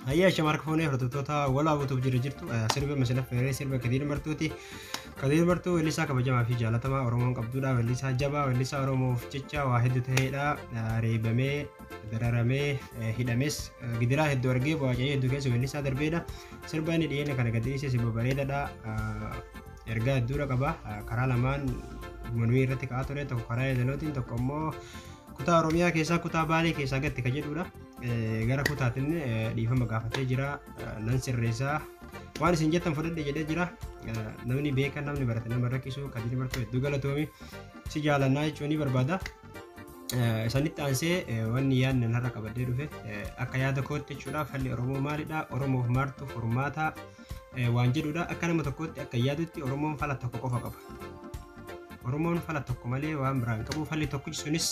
Hayyaa shamarra fuunee hordoftoota walaabuutuuf jira jirtu sirba masina feeree sirba Kadiir Martuuti. Kadiir Martuu weellisaa kabajamaa fi jaalatamaa Oromoon qabdudha. Weellisaa jabaa, weellisaa Oromoof jecha waa hedduu ta'edha. Reebamee, dararamee, hidhames gidiraa hedduu argee bu'aa hedduu keessa weellisaa darbeedha. Sirba inni dhiyeenya kana gadi dhiise sirba bareedaadha. Ergaa hedduudha qaba. Karaa lamaan manuu irratti ka'aa ture, tokko karaa yeedalootiin, tokko immoo kutaa Oromiyaa keessaa kutaa Baalee keessaa gatti kan jedhudha. Gara kutaatiin dhiifama gaafatee jira. Nan sirreessaa. Waan isin jettan fudhadhe jedhee jira. Namni beekan, namni barate nama rakkisu. Kadiir Martuu hedduu galatoomi. Si jaalannaa jechuun ni barbaada. Isanitti aansee wanni yaadni har'a qabadhee dhufe akka yaada kootti jechuudha. Falli Oromoo maalidha? Oromoof maaltu furmaata waan jedhudha. Akka nama tokkootti akka yaadutti Oromoon fala tokko qofa qaba. Oromoon fala tokko malee waan biraan qabu. Falli tokkichi sunis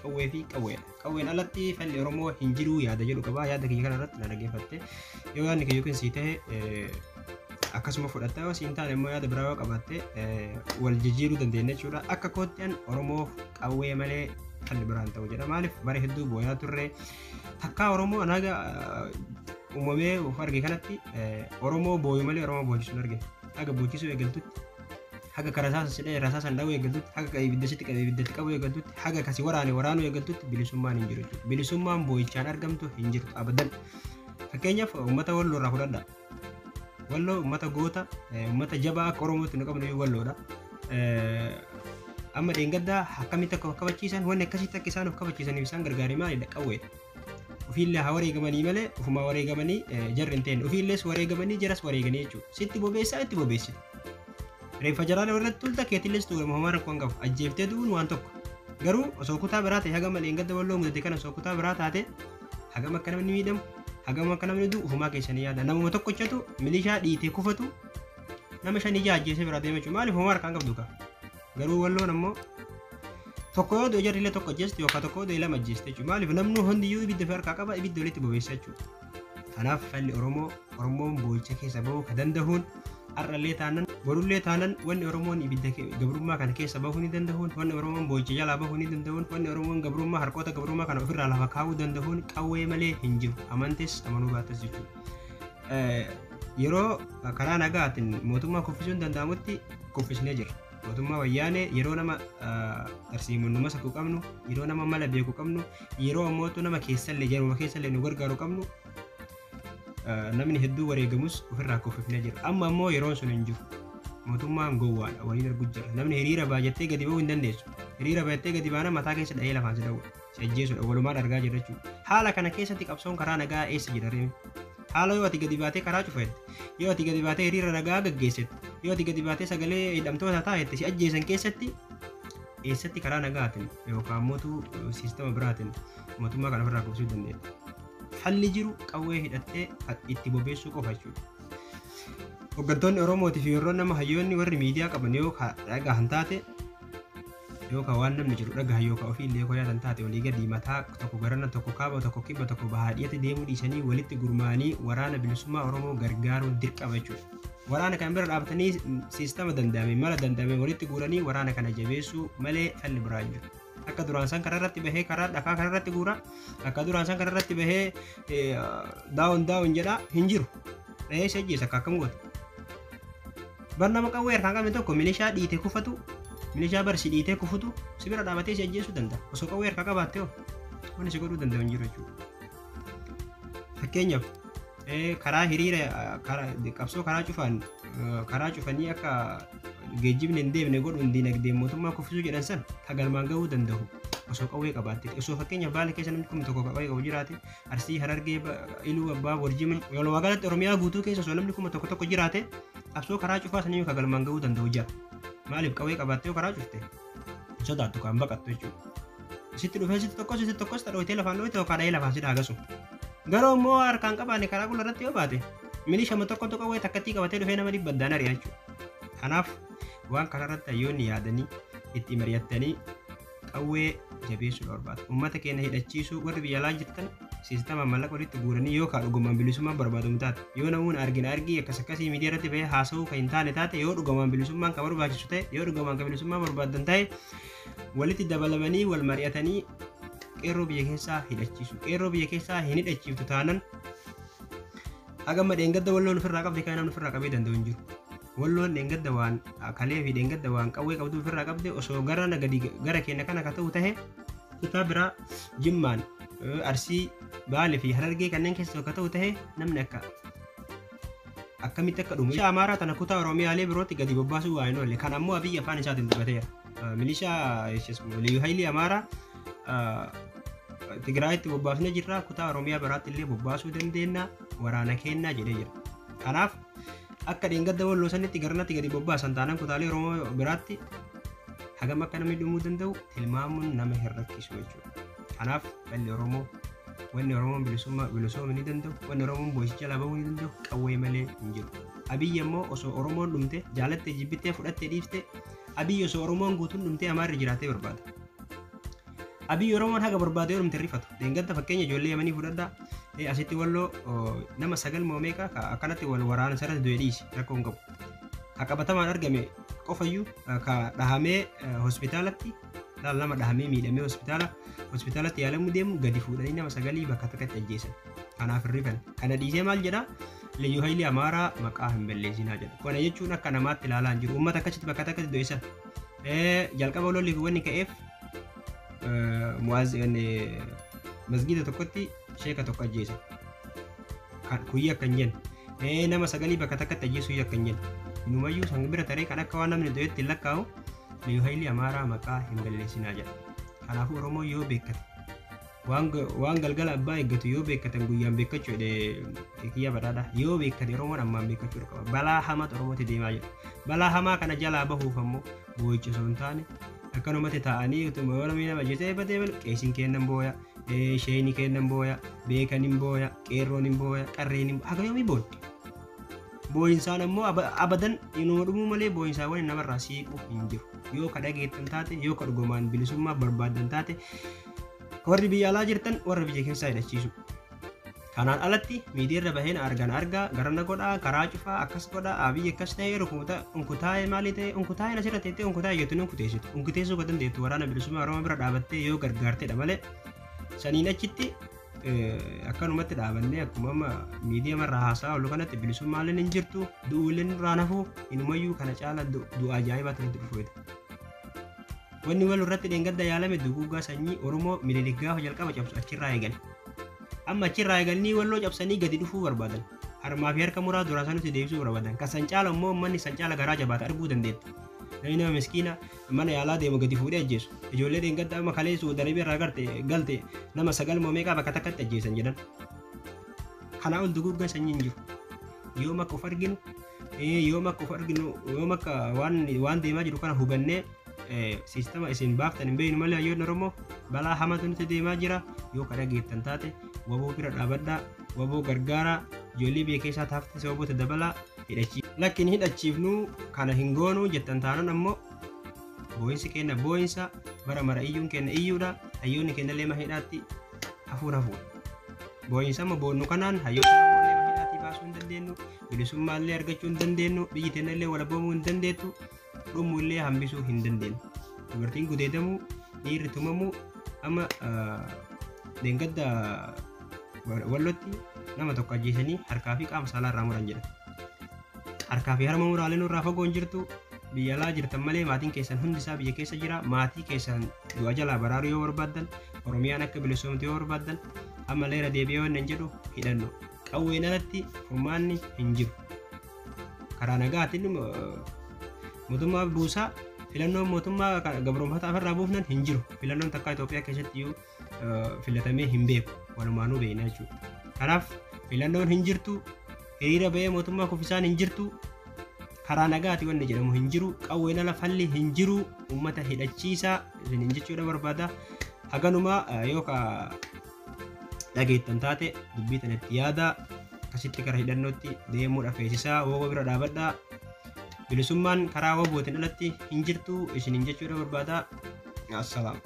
qawwee fi qawweedha. Qawween alatti falli Oromoo hin jiru yaada jedhu qaba. Yaada kiyya kana irratti na dhaggeeffatte. Yoo yaadni kiyya yookiin sii ta'e akkasuma fudhatta, yoo siin taane immoo yaada biraa yoo qabaatte wal jijjiiruu dandeenya jechuudha. Akka kootti an Oromoof qawwee malee falli biraan ta'u jedha. Maaliif bara hedduu booyaa turre takkaa Oromoo anaga uumamee of arge kanatti Oromoo booyu malee Oromoo boochisuu hin argine. Haga boochisuu eegaltutti, haga karaa rasaasan dha'uu eegaltutti, haga ibidda sitti qabee ibiddatti qabuu eegaltutti, haga kasi waraane waraanuu eegaltutti bilisummaan hin jiru jechuudha. Bilisummaan boo'ichaan argamtu hin jirtu abadan. Fakkeenyaaf uummata Walloo irraa fudhadha. Walloo uummata goota, uummata jabaa akka Oromootti nu qabnu Walloodha. Amma dheengaddaa akkamitti akka of kabachiisan, wanni akkasitti akka isaan of kabachiisaniif isaan gargaare maalidha? Qawweedha. Ofiillee haa wareegamanii malee ofumaa wareegamanii jarri hin ta'in. Ofiillees wareegamanii jaras wareeganii jechuudha. Sitti bobeessaa itti bobeessita. Reeffa jaraa irratti tulta keetilles tuulama homaa rakkoo hin qabu. Ajjeeftee du'uun waan tokko. Garuu osoo kutaa biraa ta'e hagama dheengadda Walloo mudate kana osoo kutaa biraa taate hagam akka namni miidhamu, hagam akka namni du'u ofumaa keessanii yaada. Namuma tokkochatu milishaa dhiitee kufatu nama shan ija ajjeesee biraa deema jechuudha. Maaliif homaa harkaan qabdu kaa? Garuu Walloon ammoo tokko yoo du'e jarri illee tokko ajjeesti yookaan tokko yoo du'e lama ajjeesti jechuudha. Maaliif namni hundiyyuu ibidda fi harkaa qaba, ibidda walitti bobeessa jechuudha. Kanaaf falli Oromoo, Oromoon boo'icha keessa bahuu ka danda'uun har'allee taanan borullee taanan, wanni Oromoon ibidda gabrummaa kana keessa bahuu ni danda'uun, wanni Oromoon boo'icha jalaa bahuu ni danda'uun, wanni Oromoon gabrummaa harkoota gabrummaa kana ofirraa lafa kaa'uu danda'uun qawwee malee hin jiru. Amantes amanuu baattes jechuudha. Yeroo karaa nagaatiin mootummaa kuffisuun danda'amutti kuffisnee jirra. Mootummaa Wayyaanee yeroo nama tarsiimoon nu masakuu qabnu, yeroo nama mala beeku qabnu, yeroo ammootu nama keessallee jaruma keessallee nu gargaaru qabnu, namni hedduu wareegamus ofirraa kuffifnee jira. Amma ammoo yeroon sun hin jiru. Mootummaan gowwaadha, waliin arguu jira. Namni hiriira baajattee gadi ba'uu hin dandeessu. Hiriira baajattee gadi baana mataa keessa dha'ee lafaan si dha'u. Si ajjeesudha, walumaan argaa jirra jechuudha. Haala kana keessatti qabsoon karaa nagaa eessa jira ree? Haala yoo ati gadi baatee karaa cufette, yoo ati gadi baatee hiriira nagaa gaggeessette, yoo ati gadi baatee sagalee hidhamtoota taa'ette si ajjeesan keessatti eessatti karaa nagaatiin yookaan mootuu siistama biraatiin mootummaa kana ofirraa kuffisuu dandeetta? Falli jiru qawwee hidhattee itti bobeessuu qofa jechuudha. Hooggantoonni Oromootii fi yeroo nama hayyoonni warri miidiyaa qaban yoo dhagahan taate, yookaan waan namni jiru dhagahan, yookaan ofii illee yoo yaatan taate, walii gadi mataa tokko garana, tokko kaaba, tokko kibba, tokko bahaa dhiyeetti deemuu dhiisanii walitti gurmaa'anii waraana bilisummaa Oromoo gargaaruun dirqama jechuudha. Waraana kan bira dhaabatanii siistama danda'ame, mala danda'ame walitti guuranii waraana kana jabeessuu malee falli biraa hin jiru. Akka duraan san karaa irratti bahee karaa dhakaa karaa irratti guura, akka duraan san karaa irratti bahee down down jedha hin jiru. Dhahee si ajjeesa akka akkam goota. Bar nama qawwee harkaan qabne tokko milishaa dhiitee kufatu, milishaa bar si dhiitee kufutu si bira dhaabatee si ajjeesuu danda'a. Osoo qawwee harkaa qabaatte hoo wanni si godhuu danda'u hin jiru jechuudha. Fakkeenyaaf karaa hiriira qabsoo karaa cufaan karaa cufanii akka geejjibni hin deemne godhuun dinagdeen mootummaa kuffisuu jedhan san galmaan gahuu danda'u osoo qawwee qabaatte. Osoo fakkeenyaaf Baala keessa namni 1000 qawwee qabu jiraate, Arsii, Harargee, Iluu Abbaa Boor, Jimma, walumaa galatti Oromiyaa guutuu keessa osoo namni 1000 tokko jiraate qabsoo karaa cufaa sanii ka galmaan gahuu danda'u jira. Maaliif qawwee qabaattee yoo karaa cufte hin sodaattu, kan baqattu jechuudha. Sitti dhufee sitti tokkos sitti tokkos dhooytee lafaan dhooyte yookaan dhahee lafaan si dhaagasu. Garuu immoo harkaan qabaanne karaa qulla irratti yoo baate milishama tokkotu qawwee takkattii qabatee dhufee nama dhibba addaan ari'a jechuudha. Kanaaf waan kana irratti hayyoonni yaadanii itti mari'attanii qawwee jabeessuu barbaada. Uummata keenya hidhachiisuu warri biyya alaa jirtan siistama mallaqa walitti guuranii yoo kaa dhugumaan bilisummaan barbaadamu taate yoo namoonni argina argii akkas akkasii miidiyaa irratti bahee haasa'uu kan hin taane taate yoo dhugumaan bilisummaan kan barbaachisu ta'e yoo dhugumaan kan bilisummaa barbaadan ta'e walitti dabalamanii wal mari'atanii qeerroo biyya keessaa hidhachiisu. Qeerroo biyya keessaa hin hidhachiiftu taanan hagamma dheengadda walloon ofirraa qabde kan namni ofirraa qabee danda'u hin jiru. Walloon dheengadda waan kalee fi dheengadda waan qawwee qabdu ofirraa qabde osoo gara gadi gara keenya kana ka ta'u tahe kutaa biraa Jimmaan, Arsii, Baalee fi Harargee kanneen keessa ka ta'u tahe namni akka akkamitti akka dhumu. Milishaa Amaaraa tana kutaa Oromiyaalee birootti gadi bobbaasuu waa hin oolle. Kan ammoo Abiyyi afaan isaatiin dubbateera. Milishaa Liyyuu Haayilii Amaaraa Tigraayitti bobbaasnee jirra kutaa Oromiyaa biraatti illee bobbaasuu dandeenya waraana kennaa jedhee jira. Kanaaf akka dheengadda walloo sanitti garanatti gadi bobbaasan taanaan kutaalee Oromoo biraatti hagam akka namni dhumuu danda'u tilmaamuun nama hin rakkisu jechuudha. Kanaaf dhalli Oromoo wanni Oromoon bilisummaa bilisoomuu ni danda'u wanni Oromoon boo'icha jalaa bahuu ni danda'u qawwee malee hin jiru. Abiyyi ammoo osoo Oromoon dhumte jaalattee jibbitee fudhattee dhiifte Abiyyi osoo Oromoon guutuun dhumtee Amaarri jiraatee barbaada. Abiyyi Oromoon haga barbaade yoo dhumte rifatu. Dheengadda fakkeenya ijoollee Yamanii fudhadhaa. Asitti walloo nama 9 moo meeqa akkanatti wal waraana sarara du'e dhiisi rakkoo hin qabu. Ka qabatamaan argame qofayyuu ka dhahamee hospitaalatti lama dhahamee miidhamee hospitaalatti yaalamuu deemu gadi fuudhanii nama 9 bakka takkatti ajjeesan. Kanaaf hin rifan. Kana dhiisee maal jedhaa? Liyyuu Haayilii Amaaraa maqaa hin balleessinaa jedha. Kana jechuun akka namaatti ilaalaa hin jiru. Uummata akkasitti bakka takkatti du'e sana. Jalqaba lolli wanni ka'eef masgiida tokkotti sheeka tokko ajjeese. Kuyyi akka hin jenne. Nama 9 bakka takkatti ajjeesuu akka hin jenne. Inumayyuu san bira taree kan akka waan namni du'etti hin lakkaa'u Liyyuu Haayilii Amaaraa maqaa hin balleessinaa jedha. Kanaafuu Oromoo yoo beekkate waan galgala abbaa eeggatu yoo beekkatan guyyaan beekkachuu jedhe kiyya badhaadha. Yoo beekkate Oromoon ammaan beekkachuu qaba. Balaa hamaatu Oromootti deemaa jira. Balaa hamaa kana jalaa bahuuf ammoo boo'icha osoo hin taane akkanumatti taa'anii utuma yoo namni nama ajjeesee badee malu qeesiin kennan booya, sheeyni kennan booya, beekan hin booya, qeerroon hin booya, qarreen hin booya. Haga yoomii boodde? Boo'insaan ammoo abadan inuma dhumuu malee boo'insaawwan namarraa siiqu hin jiru. Yoo ka dhageettan taate, yoo ka dhugumaan bilisummaa barbaaddan taate, warri biyya alaa jirtan warra biyya keessaa hidhachiisu. Kanaan alatti miidiyaarra baheen argan argaa garana godhaa karaa cufaa akkas godhaa Abiyyi akkas ta'e rukuta unkutaa'e maali ta'e unkutaa'een asirra teettee unkutaa'e jettu ni unkuteessitu. Unkuteessuu kan dandeettu waraana bilisummaa Oromoo bira dhaabattee yoo gargaartedha malee saniin achitti akkanumatti dhaabannee akkuma amma miidiyaa marraa haasaa oolu kanatti bilisummaalleen hin jirtu du'uulleen nurraa nafuu inumayyuu kana caala du'a ajaa'ibaatu nutti dhufu. Wanni wal irratti dheengadda yaalame duguuggaa sanyii Oromoo Minilik gaafa jalqaba cabsu achirraa eegale. Amma achirraa eegalanii walloo cabsanii gadi dhufuu barbaadan. Harmaa fi harka muraa duraa sanutti deebisuu barbaadan. Kan san caala immoo uummanni san caala garaa jabaata arguu dandeetta. Namni nama miskiina mana yaalaa deemu gadi fuudhee ajjeesu. Ijoollee dheengadda amma kaleessu darbii irraa galte nama 9 moo meeqaa bakka takkatti ajjeesan jedhan. Kanaa ol duguuggaa sanyii hin jiru. Yoom akka of arginu, yoom akka of arginu, yoom akka waan deemaa jiru kana hubannee siistama isin baaftan hin beeknu malee hayyoonni Oromoo balaa hamaatu nutti deemaa jira. Yoo ka dhageettan taate waboo bira dhaabadhaa, waboo gargaaraa, ijoollee biyya keessaa taafte sababoota dabalaa hidhachiifnu. Lakkin hidhachiifnu kana hin goonu jettan taanaan ammoo boo'insi keenya boo'insa bara mara iyyuun keenya iyyuudha. Hayyoonni keenya leema hidhaatti hafuun hafuudha. Boo'insa amma boonnu kanaan hayyoota Oromoo leema hidhaatti baasuu hin dandeenyu, bilisummaa illee argachuu hin dandeenyu, biyyi teenya illee walaboomuu hin dandeettu, dhumuu illee hambisuu hin dandeenyu. Dubartiin gudeedamuu, dhiirri tumamuu amma dheengadda wallotti nama tokko ajjeesanii harkaa fi qaama saalaa irraa muran jedha. Harkaa fi harma muraalee nurraa fagoo hin jirtu. Biyya alaa jirtan malee maatiin keessan hundi isaa biyya keessa jira. Maatii keessan du'a jalaa baraaruu yoo barbaaddan, Oromiyaan akka bilisoomtu yoo barbaaddan, amma leera deebi'ee waan hin jedhu hidhannu. Qawween alatti furmaanni hin jiru. Karaa nagaatiin mootummaa buusaa filannoon mootummaa gabroonfataa ofirraa buufnan hin jiru. Filannoon takkaa Itoophiyaa keessatti iyyuu filatamee hin beeku. Walumaanuu beekna jechuudha. Kanaaf filannoon hin jirtu, hiriira bahee mootummaa kuffisaan hin jirtu, karaa nagaati wanni jedhamu hin jiru, qawween ala falli hin jiru, uummata hidhachiisaa isiniin jechuudha barbaada. Haganumaa yoo ka dhageettan taate dubbii tanatti yaada akkasitti gara hidhannootti deemuudha feesisaa waboo bira dhaabadhaa. Bilisummaan karaa wabootiin alatti hin jirtu isiniin jechuudha barbaada. Assalaam.